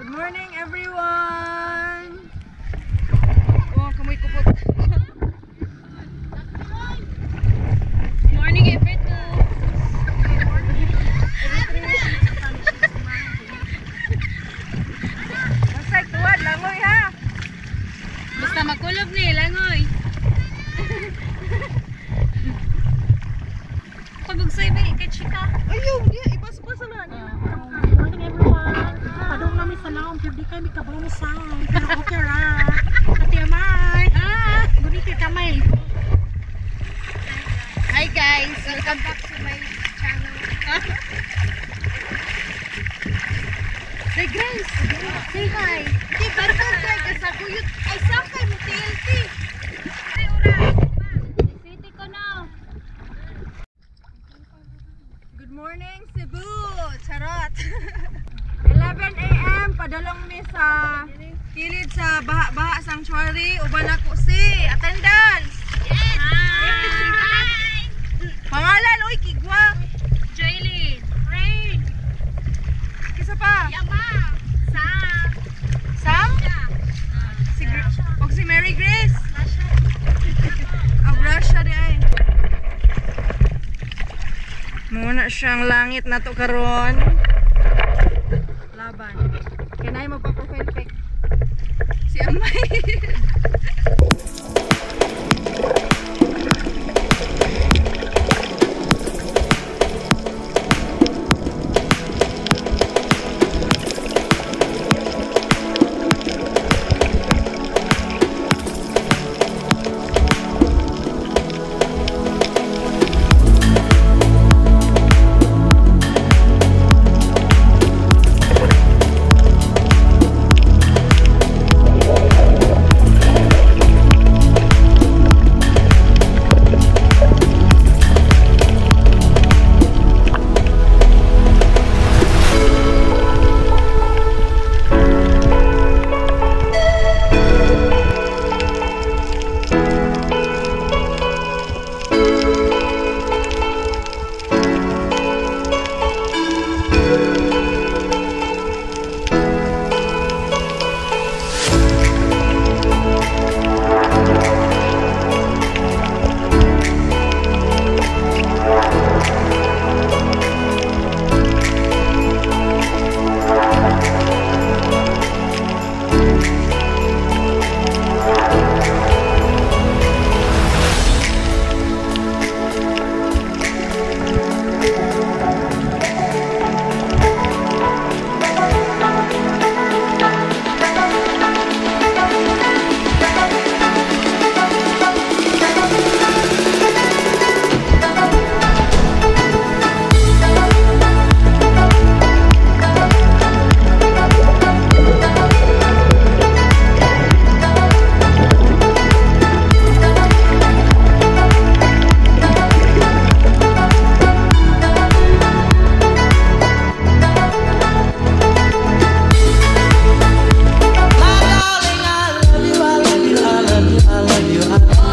Good morning, everyone! Oh, kamoy kupot. Morning, everyone. Basta tuwad, langoy ha! Basta makulob ni, langoy. Pagugsay ba, kay chika. Ayaw, di, ibas-basa na. Good morning, everyone. Padong namin sa laom, pero di kami kabaw mo sound. Pero okay ra. Ate Amay. Ah, guniti kamay. Hi guys, welcome back to my channel. Hey Grace, say hi. Di, barkad ka sa kuyot. Ay, sakay mo TLT. City ko na. Good morning, Cebu! Charot! 11 a.m. Padalong mi sa kilid sa Baha-Baha Sanctuary. Uban ako si attendance! Yes! Hi! Pangalan, uy, Kigwa! Joylyn. Rain. Kisa pa? Yama. Sam. Sam? Si og si Mary Grace! Ang Russia di ay. Muna siyang langit na to karon. Laban. Kaya magpa-profile pic. Si Amay. My darling, I love you, I love you, I love you, I love you.